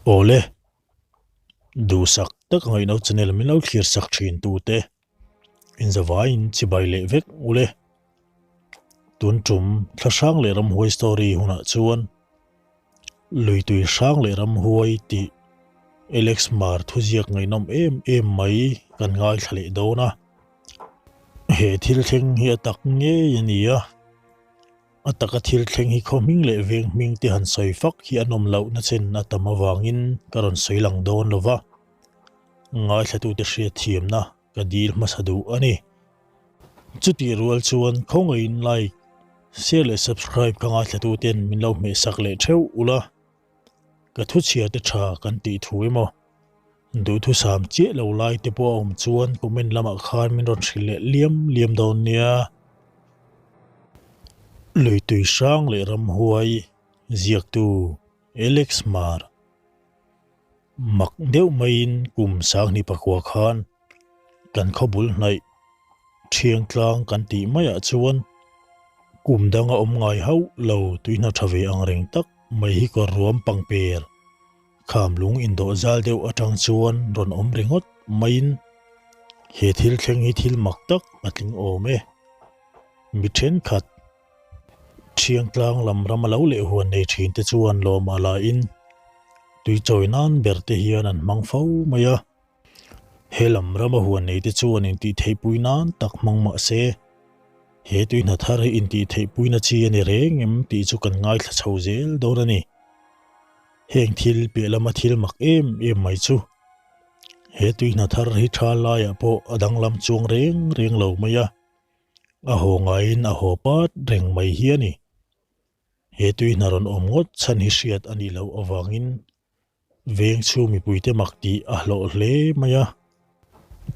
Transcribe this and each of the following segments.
Awle, duhsak tak ngaihno channel min lo thlir sak thin tute inzavaiin chibai leh vek ule. Tun tum thla hrang leh ramhuai story hunah chuan Luitui hrang leh ramhuai tih Alex Mar thuziak ngaihnawm em em mai kan ngaithla leh dawn a. He thil thleng hi a tak ngei a ni a. A taka thil thleng hi khaw hming leh veng hming te han sawi fak hi a nawm lohna chen a tam avangin ka rawn sawi lang dawn lo va, ngaithlatute hriatthiamna ka dil hmasa duh a ni. Chutih rual chuan khawngaihin like, share leh subscribe ka ngaithlatuten min lo hmehsak leh theuh ula, ka thuchhiate tha kan tih thu emaw Duhthusam chiah lo lai te pawh a awm chuan comment lamah khan min rawn hrilh leh liam liam dawn nia. Luitui hrang leh ramhuai ziaktu Alex Mar mak deuh maiin kum sanghnih pakua khan kan khaw bul hnaih Thiangtlang kan tih maiah chuan kum danga awm ngai hauh lo tuihna tha ve ang reng tak mai hi kawr ruam pangper Kham lung indawh zal deuh atang chuan rawn awm ringawt maiin he thil thleng hi thil mak tak a tling awm e. Mi thenkhat Thiangtlang lam rama lo leh huan nei thin te chuan lawmah lain tui chawi nan ber te hian an hmang fo mai a. He lam rama huan nei te chuan intihtheihpui nan tak hmang mah se, he tui hna thar hi intihtheihpuina chi a ni reng em tih chu kan ngaithla chho zel dawn a ni. Heng thil piah lama thil mak em em mai chu he tui hna thar hi tha laiah pawh a danglam chuang reng reng lo mai a, a haw ngaiin a haw pat reng mai hi a ni. He tui hna rawn awm ngawt chhan hi hriat a nih loh avangin veng chhung mipuite mak tih a hlawh hle mai a,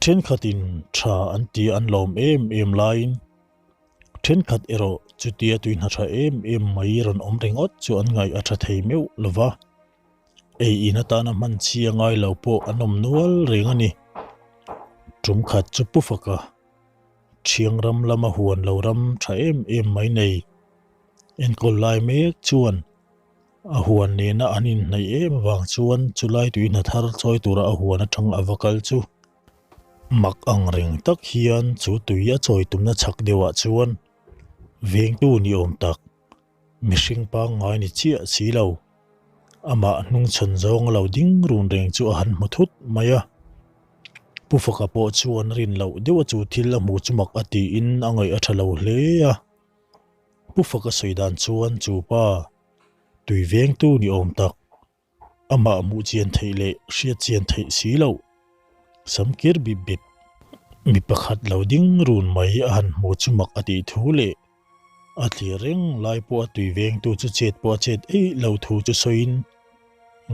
thenkhatin tha an ti an lawm em em laiin Thenkhat erawh chutia tui hna tha em em mai rawn awm ringawt chu an ngaih a tha thei meuh lo va, ei in atana hman chi a ngai lo pawh an awm nual reng a ni. Tum khat chu Pu Faka, Thiang ram lama huan lo ram tha em em mai nei enkawl lai mek chuan a huan nena an inhnaih em avang chuan chulai tui hna thar chawi tura a huan atang a va kal chu Mak ang reng tak hian chu tui a chawi tumna chhak deuhah chuan vengtu ni awm tak, mihring pangngai ni chiah si lo, amah hnungchhawn zawng a lo ding run reng chu a han hmu thut mai a. Pu Faka pawh chuan rin loh deuha chu thil a hmu chu mak a tiin a ngaih a tha lo hle a. Pu Faka sawi dan chuan chu pa tui vengtu ni awm tak, Amah hmuh chian theih leh hriat chian theih si loh. Sam kir bip bip. Mi pakhat lo ding run mai a han hmu chu mak a tih thu leh a thlir reng lai pawh a tui vengtu chu chet pawh a chet eih lo thu chu sawiin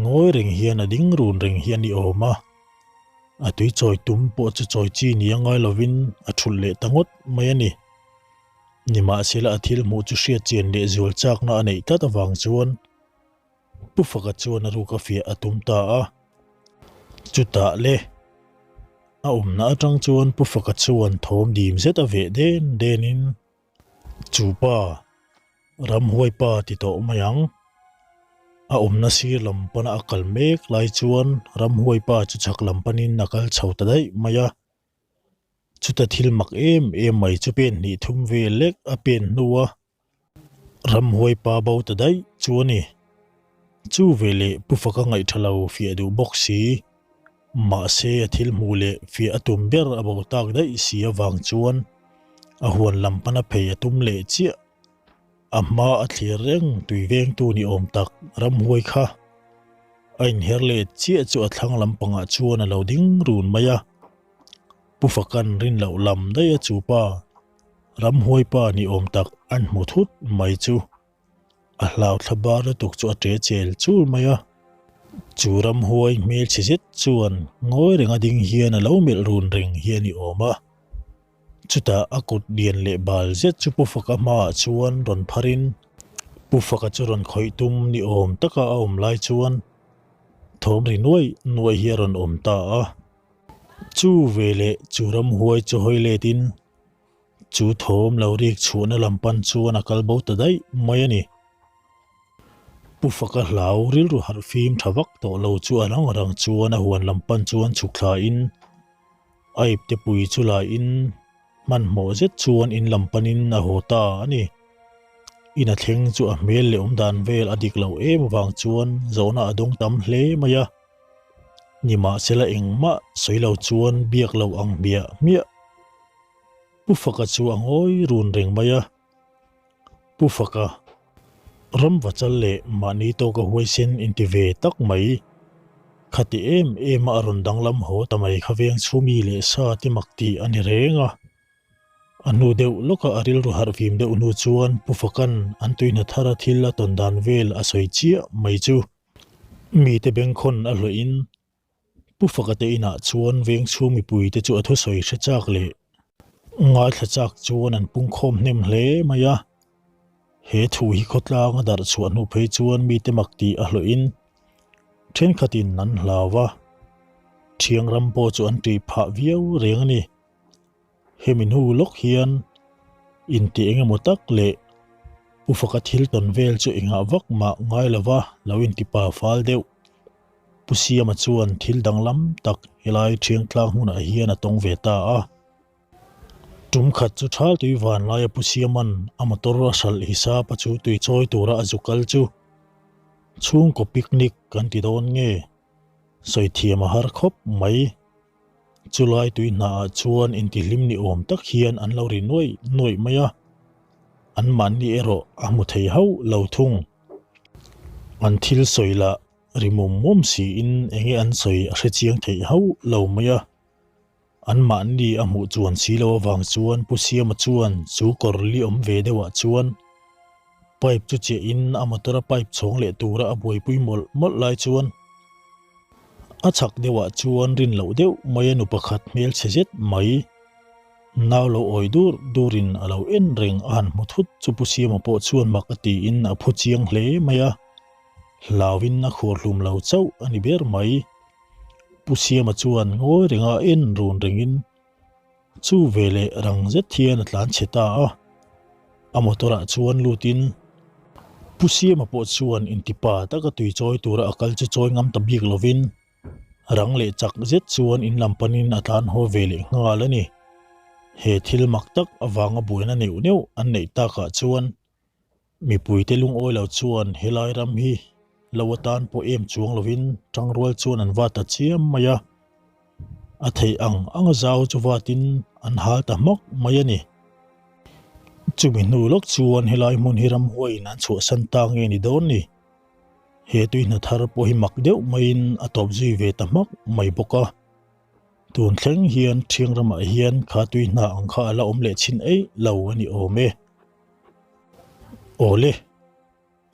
ngawi reng hian a ding run reng hi a ni awm a. A tui chawi tum pawh chu chawi chi ni a ngai lovin a thulh leh ta ngawt mai a ni. Nimahsela a thil hmuh chu hriat chian leh zual chakna a neih tlat avang chuan Pu Faka chuan a ruk a fiah a tum ta a. Chutah le, a awmna atang chuan Pu Faka chuan thawm dim zet a veh den denin, Chu pa, ramhuai pa ti tawh mai ang. A awmna sir lam pana a kal mek lai chuan ramhuai pa chu chhak lam panin a kal chho ta daih mai a. Chuta thil mak em em mai chu pen hnih thum vel lek a pen hnu a. Ramhuai pa bo ta daih chu a ni. Chu veleh Pu Faka ngaihtha lo fiah duh bawk si. Mahse a thil hmuh leh fiah a tum ber a bo tak daih si avang chuan a huan lam pana phei a tum leh chiah. A hma a thlir reng tui vengtu ni awm tak ramhuai kha a inher leh chiah chu a thlang lampangah chuan a lo ding run mai a. Pu Fakan rin loh lam daih a chu pa Ramhuai pa ni awm tak an hmu thut mai chu a hlau thla bar lutuk chu a ṭe chel chul mai a. Chu ramhuai hmelchhe zet chuan ngawi renga ding hian a lo melh run reng hi a ni awm a. Chutah a kut lian leh bal zet chu Pu Faka hmaah chuan rawn pharin Pu Faka chu rawn khawih tum ni awm taka a awm lai chuan thawm ri nuaih nuaih hi a rawn awm ta a. Chu veleh chu ramhuai chu hawi letin Chu thawm lo rik chhuahna lam pan chuan a kal bo ta daih mai a ni. Pu Faka hlau rilru harh fim tha vak tawh lo chu a rang rang chuan a huan lam pan chuan chhuk thla in a ipte pui chu la in hmanhmawh zet chuan in lam pan in a haw ta a ni. In a thleng chu a hmel leh awm dan vel a dik loh em vang chuan zawhna a dawng tam hle mai a. Nimahsela engmah sawi lo chuan biak lo ang hmiah hmiah. Pu Faka chu a ngawi run reng mai a. Pu Faka, Ramvachal leh mahni tawka huaisen inti ve tak mai. Khati em em a a rawn danglam haw ta mai kha veng chhumi leh sa ti mak tih a ni reng a. A hnu deuh lawka a rilru harh fim deuh hnu chuan Pu Faka'n an tuihna thara thil a tawn dan vel a sawi chiah mai chu. Mite bengkhawn a hlawhin Pu Faka te inah chuan veng chhung mipuite chu a thusawi hre chak leh ngaithla chak chuan an pungkhawm hnem hle mai a. He thu hi khawtlang a darh chhuah hnu phei chuan mite mak tih a hlawhin thenkhatin an hlau va, thiang ram pawh chu an tih phah viau reng a ni. Hemi hnu lawk hian intih eng emaw tak leh Pu Faka thil tawn vel chu engah vak mah ngai lova lo inti pa fal deuh. Pu Siama chuan thil danglam tak helai Thiangtlang hmunah hian a tawng ve ta a. Tum khat chu thal tui van laia Pu Siama'n a motor a hralh hisapa chu tui chawi tura a zu kal chu chhungkaw picnic kan ti dawn nge? Sawi thiam a har khawp mai. Chulai tui hnaah chuan intihlim ni awm tak hian an lo ri nuaih nuaih mai a, anmahni erawh a hmu thei hauh lo thung. An thil sawi lah ri mum mum siin enge an sawi a hre chiang theih hauh lo mai a, anmahni a hmuh chuan si lo avang chuan Pu Siama chuan chu kawr li awm ve deuhah chuan pipe chu chiahin a motor a pipe chhawng leh tura a buaipui mawlh mawlh lai chuan A chhak deuhah chuan rin loh deuh mai a nu pakhat hmelchhe zet mai. Nau lo awi dur durin a lo en reng a han hmu thut chu Pu Siama pawh chuan mak a tiin a phu chiang hle mai a. Hlauin a khuar hlum lo chauh a ni ber mai. Pu Siama chuan ngawi renga en run rengin Chu veleh rang zet hian a tlan chhe ta a, a motor ah chuan lutin Pu Siama pawh chuan intipa taka tui chawi tura a kal chu chawi ngam ta bik lovin rang leh chak zet chuan in lam panin a tlan haw ve leh nghal a ni. He thil mak tak avanga buaina neuh neuh an neih takah chuan Mipuite lungawi lo chuan helai ram hi lo atan pawh em chuang lovin tangrual chuan an vat ta chiam mai a, a theih ang anga zau chu vatin an hal ta hmawk mai a ni. Chumi hnu lawk chuan helai hmun hi ramhuaiin an chhuahsan ta nge ni dawn ni? He tui hna thar pawh hi mak deuh maiin a tawp zui ve ta hmawk mai bawk a. Tun thleng hian Thiang ramah hian kha tui hna ang kha a la awm leh chhin eih lo a ni awm e. Awle,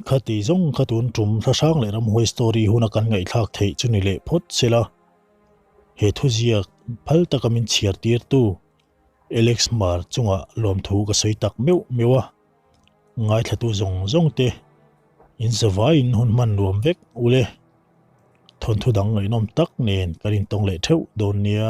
khati zawng kha tun tum thlahrang leh ramhuai story huna kan ngaihthlak theih chu ni leh phawt sela, he thuziak phal taka min chhiar tirtu Alex Mar chungah lawmthu ka sawi tak meuh meuh a, ngaithlatu zawng zawng te in zavaiin hun hman nuam vek ule, thawnthu dang ngaihnawm tak nen kan intawng leh theuh dawn nia.